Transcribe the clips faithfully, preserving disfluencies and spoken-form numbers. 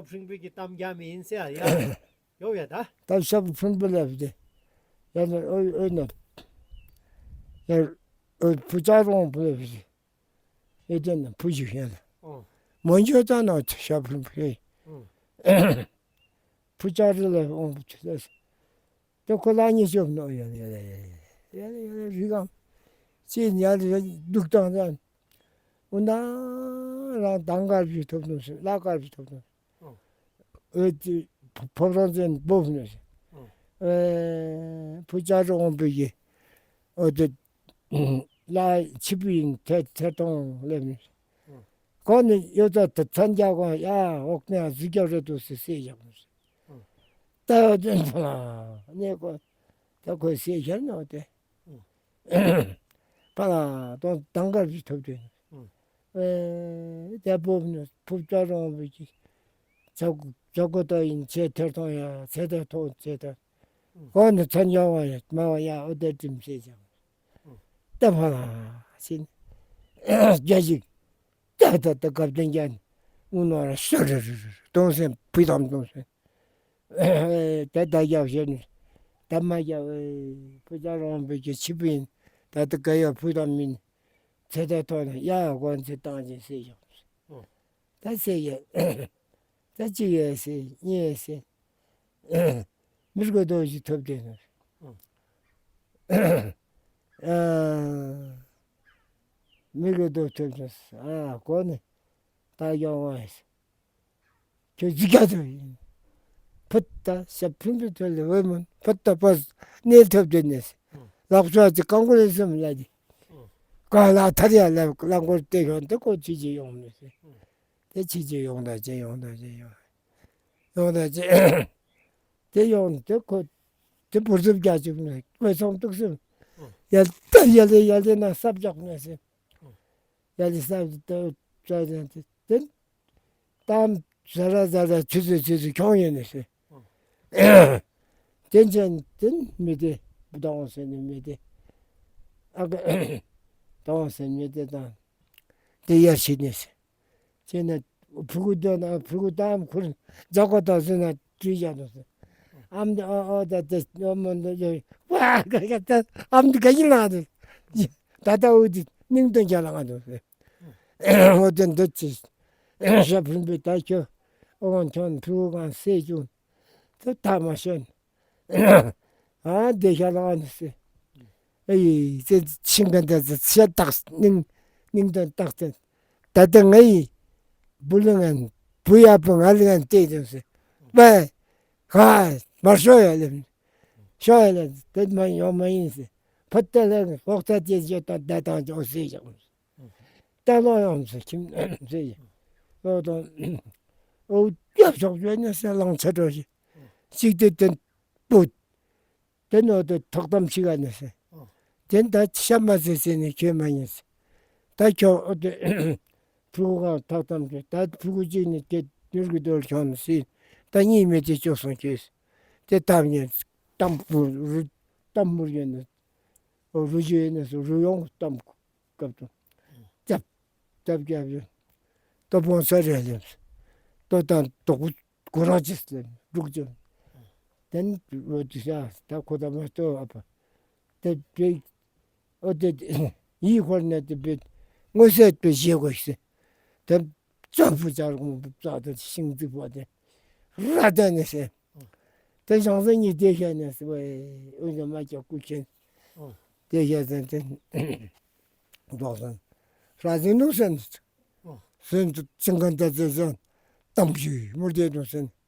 ཕུན་པོ་གི་གཏམ་རྒྱག་མི་ཨིན་ཟེར་ཡ། ཡོད་ཡ་ད། ད་ཤ་བོ་ཕུན་པོ་ལས་ཏེ། ཡ་ན་ཨོ་ཨོ་ན། ཡ་ཨོ་བུ་ཅ་རོང་པོ་ལས་ཏེ། ཨེ་ཏེ་ན་བུ་ཅིག་ཡ་ན། ཨོ། མོན་ཇོ་ད་ན་ཤ་ཕུན་པོ་ལས། ཨོ། བུ་ཅ་རོང་ལས་ཨོ་བུ་ཅ་རོང་། ཏེ་ཁོ་ལ་ཉེ་ཤོས་ནོ་ཡ་ཡ་ཡ་ཡ་ཡ་རི་གམ་ཅིག་ཡ་རི་འདུག་དང་ད། འོ་ན་རང་དང་དཀར་སྦེ་ཐོབ་ནུག་ཟེར་ལ་དཀར་སྦེ་ཐོབ་ནུག། ཨོ། ཨོ་ཏེ་ཕོ་བྲང་ཅན་བོབ་ནུག་ཟེར། ཨོ། ཨེ་བུ་ཅ་རོང་པོ་གིས་ཨོ་ཏེ་ལ་ཆིབས་ཨིན་ཐེར་ཐེར་མཐོང་སླབ་ནུག་ཟེར། ཨོ། ཁོ་ནི་ཡོད་ཚད་ད་མཚན་རྒྱག་གོ་ཡ་འོག་ནས་གཟིགས་རྒྱབ་རེ་དོ་ཟེར་ཟེར་བཞག་ནུག་ཟེར། ཨོ། ད་ཡོད་དོན་ཕ་ལ་ནི་ཁོ་ད་ཁོ་ཟེར་བཞག་ནུག་ཏེ། ཨོ། ཕ་ལ་དོ་དང་དཀར་སྦེ་ཐོབ་སྟེ། ཨོ། ཨེ་ཏེ་བོབ་ནུག་བུ་ཅ་རོང་པོ་གིས། ཇ་ཇ་གོ་ཏོ་ཨིན་ཚེ་ཐེར་མཐོང་ཡ་ཚེ་ཐེར་མཐོང་ཚེ་ཐེར། ཨོ། ཁོ་ནི་མཚན་རྒྱག་པ་ཡ་མ་པ་ཡ་ཨོ་ཏེ་དྲིམ་ཟེར་བཞག། ཨོ། ཏེ་ཕ་ལ་ཟེར་རྒྱ་ཅིག་ཏེ་ད་ད་སྐབས་དེ་རྒྱ་ནི་འུ་ནོ་ར་སོ་རེ་རེ་རེ་གཏོང་སེམས་ཕུད་དམ་གཏོང་སེམས། ད་ད་རྒྱབ་བཤད་ནི་ད་མ་རྒྱབ། བུ་ཅ་རོང་པོ་གིས་ཆིབས་ཨིན། ད་ད་ག་ཡ་ཕུད་དམ་མེན། ཚེ་ད་ཐོག་ནས་ཡ་གོ་ཚེ་བཏང་ཅིག་ཟེར་བཞག། ཨོ། ད་ཟེར་ཡ། ད་གཅིག་ཡ་ཟེར་གཉིས་ཡ་ཟེར། མི་རྒོད་དོ་ཅིག་ཐོབ་སྟེ་ནུག། ཨོ། ཨ་མི་རྒོད་དོ་ཐོབ་སྟེ་ཨ་གོ་ནི་ད་ཡོང་བ་ཡ་ཟེར། ཁྱོད་ཅིག་རྒྱ་དོ་ཨིན། ཕུད་ད་ཤ་ཕུན་པོ་ཐོབ་ལས་འོས་མོན་ཕུད་ད་པས་ནི་ཐོབ་སྟེ་ནི་ཟེར། ཨོ། ལག་ཆ་ཅིག་གང་གོ་ལས་སེམས་ལ་དེ། ཨོ། ག་ལ་ཐར་ཡ་ལ་ལ་གོ་ཏེ་ཡོང་ཏེ་ཁོ་ཕྱི་ཅིག་ཡོང་ནི་ཟེར། ཨོ། ཏེ་ཕྱི་ཅིག་ཡོང་ད་ཅིག་ཡོང་ད་ཅིག་ཡོང་། ཡོང་ད་ཅིག་ཏེ་ཡོང་ཏེ་ཁོ་ཏེ་བུར་ཙུབ་རྒྱ་ཅིག་ནི་ཁོ་ཚོང་ཏོག་སེམས། ཨོ། ཡ་ད་ཡ་ལེ་ཡ་ལེ་ན་སབ་རྒྱག་ནི་ཟེར། ཨོ། ཡ་ལེ་སབ་ཏེ་ཏེ་ཏེ་ཏེ་གཏམ་ཟ་ར་ཟ་ར་ཆུ་ཚོད་ཆུ་ཚོད་ཁྱོང་ཡོད་ནི་ཟེར། ཨོ། ཏེ་ཅན་ཏེ་མི་དེ་བུ་དང་ཟེར་ནི་མི་དེ་ཨ་ག་དང་ཟེར་མི་དེ་དང་ཏེ་ཡར་ཕྱིན་ནི་ཟེར། ཅེ་ན་ཕྲུ་གུ་དོན་ཕྲུ་གུ་དང་ཁུར་ཇ་གོ་ཏོ་ཟེར་ན་དྲིས་བཞག་དོ་ཟེར། ཨམ་དེ་ཨོ་ཨོ་ད་ཏེ་ཨོ་མོ་འདི་ཡོད་ཝ་ག་ག་ད་ཨམ་དེ་ག་ཡིན་ལ་དེ། ད་ད་འུ་དེ་སྙིང་དོན་རྒྱ་ལ་ང་དོ་ཟེར། ཨོ་དེ་འདི་ཅི་ཤ་ཕུན་པའི་ད་ཁྱོད་ཨོ་ཁྱོད་ཕྲུ་གུ་གང་སེ་ཅུང་དེ་ད་མ་ཤོན། ཨ་དེ་ཤ་ལ་ཨ་ནི་སེ། ཨེ་ཙེ་ཤིང་ག་འདི་ཙེ་ཤ་བཏགས་སྙིང་སྙིང་དོན་བཏགས་ཏེ། ད་ལྟ་ངའི་བུ་ལུ་ངན་བུ་ཡག་པོ་ང་ལུ་ངན་བལྟས་ཏེ་ཟེར། བའི་ཁ་མར་ཤོག་ཡ་ལེ། ཤོག་ཡ་ལེ་དེ་མ་ཡོང་མ་ཡིན་ཟེར། ཕུད་ད་ལེ་ལྐོག་ཚ་དེ་བརྗེད་ད་ད་དང་ཅོག་ཟེར་བཞག། ད་ལོག་ཡོང་ཟེར་ཁྱིམ་ཟེར་ཡ། ལོག་དང་ཨོ་རྒྱབ་ཕྱོགས་བྱོན་ནས་ཟེར་གླང་ཆེན་འགྲོ་ཞིག་ཅིག་དེ་དེ་པུ། དེ་ནོ་དེ་ཐོག་གཏམ་ཤིག་ག་ནས་ཟེར། ཨོ། དེ་ད་ཤ་མ་ཟེར་ཟེར་ནས་ཁྱོད་མ་ཉན་ཟེར། ད་ཁྱོད་ཨོ་དེ་ཕྲུ་གུ་གང་ཐོག་གཏམ་ཁྱོད་ད་ཕྲུ་གུ་གཅིག་ནི་དེ་མྱུར་གྱི་དོལ་ཁྱོད་ནི་ཟེར། ད་གཉིས་མེད་དེ་སྐྱོ་སོང་ཁྱོད་ཟེར། དེ་གཏམ་ཉན་གཏམ་རུ་གཏམ་མུར་ཉན་ནས་རུ་ཅོ་ཡན་ནས་རུ་ཡོང་གཏམ་སྐབས་དུ་རྒྱབ་རྒྱབ་རྒྱབ་ཡོད། ལྟོ་སྦོམ་ས་རེ་ལེབ། ལྟོ་དང་དོག་པོ་གུ་ར་ཅིས་ལེབ་དྲུག་ཅུ། དེན་རོ་ཅི་ཤ་ད་ཁོ་ད་མ་ལྟོ་ཨ་ཕ། དེ་བེ་ཨོ་དེ་ཡི་ཧོར་ནས་དེ་བེ་དངོས་སེ་བེ་བཞེས་དགོས་ཤེ། དེ་ཙོག་པུ་ཅར་གོང་བུ་ཙོག་དེ་ཤིང་རྩི་ཕོ་དེ་ར་དེ་ནས་ཤེ། ཏེ་ཞང་ས་ཉིད་དེ་ཤ་ནས་སི་བའི་ཨུ་ཉོ་མ་ཀྱ་ཀུ་ཆེན། ཨོ། དེ་ཤ་ཟན་ཏེ་རྫོགས་སོང་། ར་ཟིན་ནུག་སན། ཨོ། སོན་ཅིང་ག་འདི་ཟེར་སོང་། གཏམ་རྒྱུད་མུར་དེ་ནུག་སན། ཨོ།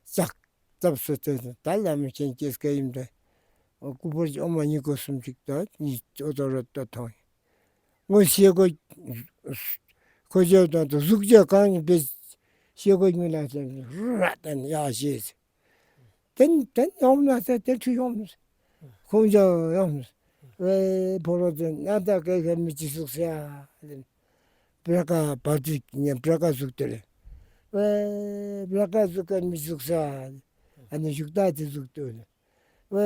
ལྕགས་ཙབ་སུ་ཏེ་ད་བླ་མ་ཆེན་སྐྱེས་སྐལ་ཡིན་ཏེ། ཨོ་སྐུ་པར་ཨོ་མ་ཉི་སྐོར་སུམ་ཅིག་ད་ཉི་ཨོ་ཏོ་རོ་ཏོ་ཐོང་། ངོ་ཤེས་གོ། ཁོ་ཅོ་དང་དུ་གཟུགས་ཅོ་གང་ཡིན་པས་ཤེས་གོ་མི་ལ་ཟེར་ར་ཏན་ཡ་ཤེས། ཏན་ཏན་ཡོང་ན་ཟེར་ཏན་ཁྲི་ཡོང་ཟེར། ཁོང་ཅོ་ཡོང་ཟེར། ཝེ་ཕོ་རོ་ཏན་ན་ད་གེ་གེ་མི་ཅི་ཟུག་ཟེར་ཡ། བྲ་ཀ་བ་ཏི་ཉན་བྲ་ཀ་ཟུག་ཏེ་ལེ། ཝེ་བྲ་ཀ་ཟུག་ག་མི་ཟུག་ཟེར་ཡ། ཨ་ནི་བཞུགས་ད་ཏི་ཟུག་ཏེ་ལེ། ཝེ་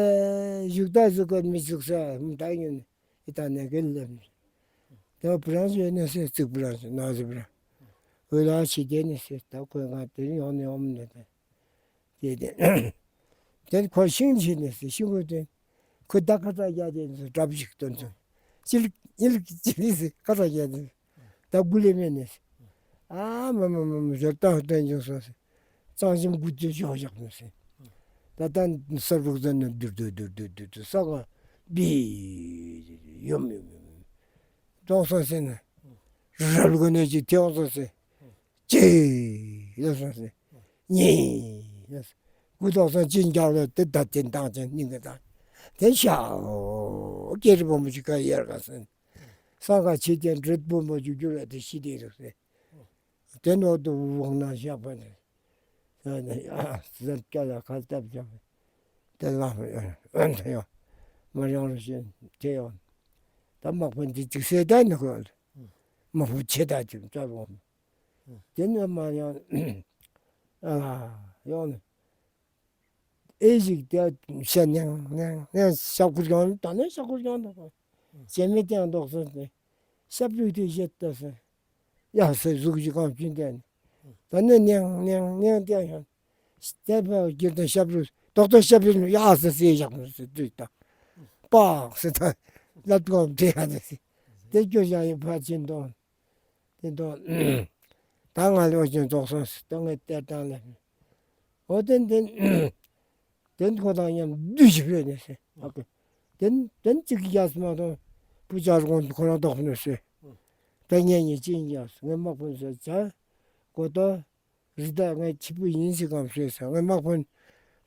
བཞུགས་ད་ཟུག་ག་མི་ཟུག་ཟེར་ཡ་མི་ད་ཉན། ཨི་ད་ནེ་གེ་ལེམ། ཏེ་བུ་རང་ཞིག་ནེ་སེ་ཙིག་བུ་རང་ཞིག་ནོ་ཟེར་བུ་རང་ འོ་ལགས་ཤིག་དེ་ནི་ཟེར། ད་ཁོ་ང་དེ་ཡོང་ནི་ཡོང་མི་ནི་ད། དེ་དེ་དེ་ཁོ་ཤིང་ཆེན་ནི་ཟེར། ཤིང་གུ་དེ་ཁོ་ད་ཁ་ཙ་རྒྱ་དེ་ནི་དྲགཔ་ཞིག་སྟོན་སོང་། ཅི་ལི་ཅི་ལི་ཅི་ལི་ཟེར། ཁ་ཙ་རྒྱ་དེ་ད་མགུ་ལས་མེད་ནི་ཟེར། ཨ་མ་མ་མ་མ་ཞོར་ད་ཧོ་དོན་བྱུང་སོང་ཟེར། གཙང་ཆེན་མགུ་ཏོ་ཞོག་བཞག་ནི་ཟེར། ད་ད་ས་རུག་ཟ་ནི་དུར་དུར་དུར་དུར་དུར་དུར་ས་ག་བི་ཡོམ་ཡོམ་ཡོམ་ཡོམ་ཏོང་སོང་ཟེར་ན། རབ་གོ་ནས་ཅིག་ཐེའོ་སོང་ཟེར། ཅི་ལ་སོང་ཟེར། ཉི་ལ་སོང་། མགུ་ཏོག་སོང་ཅིན་རྒྱག་ལ་དེ་ད་དེ་དང་ཅན་ནི་གི་ད། དེ་ཤ་ཨོ་ཀེ་རི་བུ་མོ་ཅིག་ག་ཡར་ག་སོང་། སང་ག་ཆེ་དེ་འདྲེད་བུ་མོ་ཅིག་གྱུར་ལ་དེ་ཤི་དེ་རུ་ཟེར། དེ་ནོ་དུ་འོང་ན་ཤག་པ་ནི། ཨ་ཟེར་སྐྱ་ལ་ཁ་སྟབས་བྱ་བ། དེ་ལ་ཨོན་དེ་ཡོང་། མར་ཡོང་རུ་ཤེས་དེ་ཡོང་། ད་དམག་དཔོན་དེ་ཅིག་སེ་ད་ནི་ཁོ། དམག་དཔོན་ཆེ་ད་ཅིག་ཅར་འོང་། དེ་ནས་མར་ཡོང་། ཨ་ཡོང་ནས། ཨེ་ཞིག་དེ་ཤ་ནེང་ནེང་ནེང་ཤ་ཁུར་ཡོང་། ད་ནས་ཤ་ཁུར་ཡོང་ནོ། བྱེ་མའི་སྟེང་འདོགས་སོང་སྟེ། ཤ་བླུགས་ཏེ་བཞེས་ལྟ་སོང་། ཡ་ཟེར་གཟུགས་ཀྱི་གང་བྱིན་ཏེ་ནི། ད་ནས་ནེང་ནེང་ནེང་སྟེ་ཡོང་། ཏེ་ཕར་གྱི་དང་ཤ་བླུགས། ཏོག་ཏོ་ཤ་བླུགས་ཡ་ཟེར་ཟེར་བཞག་ནི་ཟེར་དུས་ད། པག་ཟེར་ད་ལབ་གོ་བྲེ་ཡ་ནི་ཟེར། དེ་སྐྱོ་བཞག་ཡི་ཕར་ཕྱིན་དོ། དེ་དོ། ད་ང་ལོ་ཅན་རྫོགས་སོང་ཟེར། ད་ངས་གཏེར་བཏང་ལས། འོ་དེ་དེ་དེ་ཁོ་དང་མཉམ་བདུད་ཅིག་ཕེབས་ནས་ཟེར། ཨ་ཀེ། དེ་དེ་གཅིག་གིས་ཡར་སོང་མ་གཏོགས་བུ་ཅར་ཀོང་ཁོ་རང་བཟློག་ནས་ཟེར། ད་ངེ་གཉིས་ཅིག་ཡར་སོང་། ངེ་དམག་དཔོན་ཟེར་བྱ་གོ་ཏོ། རི་དྭགས་ངེ་ཁྱི་བུ་ཡིན་ཟེར་གམ་ཟེར་ཟེར། ངེ་དམག་དཔོན་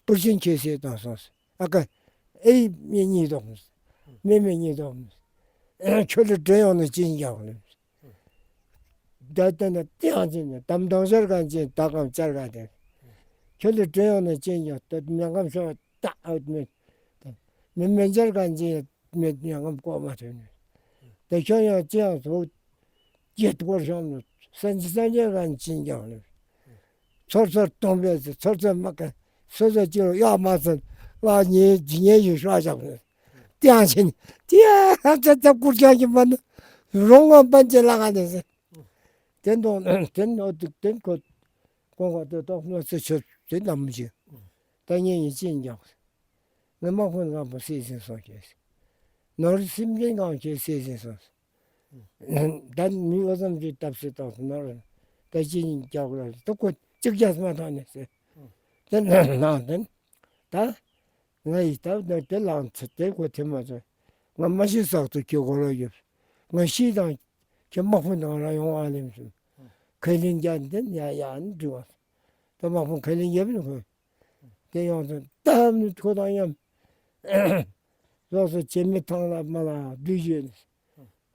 པུར་ཤིང་ཁྱེར་ཟེར་བཏང་སོང་ཟེར། ཨ་ཀེ། ཨེ་མེ་གཉིས་བཟློག་ནས་ཟེར། མེ་མེ་གཉིས་བཟློག་ནས་ཟེར། ཁྱོད་ལ་བྲོས་ཡོང་ནས་ཅིག་ཡར་སོང་ནས་ཟེར། ད་ལྟ་ན་ཏེ་ཡང་ཅིན་ནི་དམ་དང་ཤར་གང་ཅིན་ད་གམ་ཅར་ག་དེ། ཁྱོད་ལས་བྲོས་ཡོང་ནས་ཅིན་ཡང་ད་མྱང་གམ་ཤོར་ད་ཨུད་མེད། མེ་མེ་ཅར་གང་ཅིན་མེ་མྱང་གམ་བཀོག་མ་ཐུབ་ནས། ད་ཁྱོད་ཡང་ཅི་ཡང་ཐུག་ཅེས་སྐོར་ཤོང་ནས་སན་ཅི་སན་ཅི་གང་ཅིན་ཀྱང་ནས། ཚོར་ཚོར་གཏོང་པས་ཚོར་ཚོར་མ་ཀ་སོ་སོ་ཅི་རུ་གཡོག་མ་ཚན་ལ་ཉེ་ཇི་ཉེ་ཡུལ་ཤོར་བཞག་ནས། ཏེ་ཡང་ཅིན་ཏེ་ཡང་ཚ་ཚ་ཀུར་ཀྱང་གི་མ་ནི་རོང་ངམ་པན་ཅེ་ལ་ག་ནས་ཟེར། དེ་དོ་དེ་ནོ་དེ་དེ་ཁོ་ཁོང་ཁོ་དེ་ཏོག་ནོ་ཚེ་ཆོད་དེ་ནམ་ཞིག་ད་ངེ་གཉིས་ཅིན་ཀྱང་ངེ་དམག་དཔོན་གང་པོ་སེ་ཟིན་སོང་ཀྱེ། ནོར་སེམས་ཅན་གང་ཁྱེད་སེ་ཟིན་སོང་། ད་མི་འོ་ཙམ་ཅིག་བཏབ་སེ་བཏང་སོང་ནོར་ད་ཅིན་ཀྱང་ལ་ད་ཁོ་གཅིག་ཀྱང་མ་ཐོན་ནས་ཟེར། དེ་ནང་དེ་ད་ང་ཡི་ད་ནི་དེ་ལང་ཚེ་དེ་ཁོ་ཐེ་མ་ཚོ་ང་མ་ཤི་སག་ཏུ་ཁྱོད་གོ་ལོ་ཡོད། ང་ཤི་དང་ཁྱོད་དམག་དཔོན་དང་ར་ཡོང་ཨ་ལེམ་སོང་། ཁས་ལེན་རྒྱག་ནི་དེ་ཡ་ཡ་ནི་འདྲི་བ། ད་དམག་དཔོན་ཁས་ལེན་རྒྱབ་ནི་ཁོ། དེ་ཡོང་སོང་ད་ནི་ཁོ་དང་མཉམ་ལོགས་སུ་བྱེ་མའི་ཐང་ལ་མ་ལ་བདུད་ཡོད་ནི།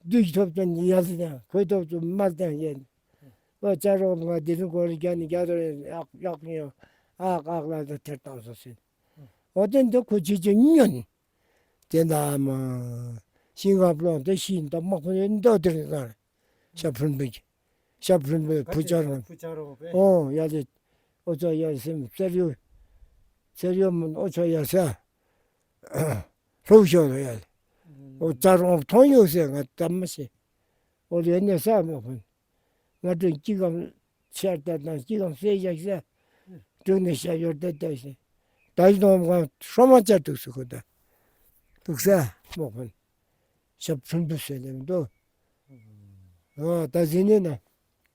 བདུད་ཐོབ་ཙང་ཡ་ཟི་དང་ཁོའི་ཐོབ་ཙང་མ་དང་ཡན། ཨོ་ཅ་རོགས་ང་དེ་རིང་གོ་རི་རྒྱ་ནི་རྒྱ་དོ་རེ་ཡག་ཡག་ཉོ་ཨག་ཨག་ལ་ད་ཐེར་བཏང་སོང་ཟེར། ཨོ་དེ་འདི་ཁོ་ཅི་ཅི་ཉོན། དེ་འདྲ་མ་ཤིང་ཁ་པློང་དེ་ཤིང་འདབ་མ་ཁོ་ནི་འདོ་དེ་རེ་ད་ཤ་ཕུན་པའི་ཤ་ཕུན་པའི་བུ་ཅ་རོགས། བུ་ཅ་རོགས་པས། ཨོ་ཡ་དེ་ཨོ་ཅོ་ཡ་སེམས་ཚེར་ཡོད་ཚེར་ཡོད་མོན་ཨོ་ཅོ་ཡ་ས་ལྷོ་ཤོར་ཡ། ཨོ་ཅ་རོགས་མཐོང་ཡོད་ཟེར་ང་ད་མ་ཤེས། ཨོ་ལེ་ནས་ས་མ་ཕུན། ང་དྲན་གཅིག་གམ་ཤར་ད་དང་གཅིག་གམ་སེ་ཡག་ས་དྲུང་ནས་ཤར་ཡོར་ད་ད་ཤེས། ད་ཡི་དོམ་གང་ཧྲོ་མ་ཅར་འདུག་སུ་ཁོ་ད་འདུག་ས་མ་ཕུན། ཞབས་ཕུན་པོ་ཟེར་ལེ་མི་འདུག་ཨོ་ད་ཟིན་ནས་ན་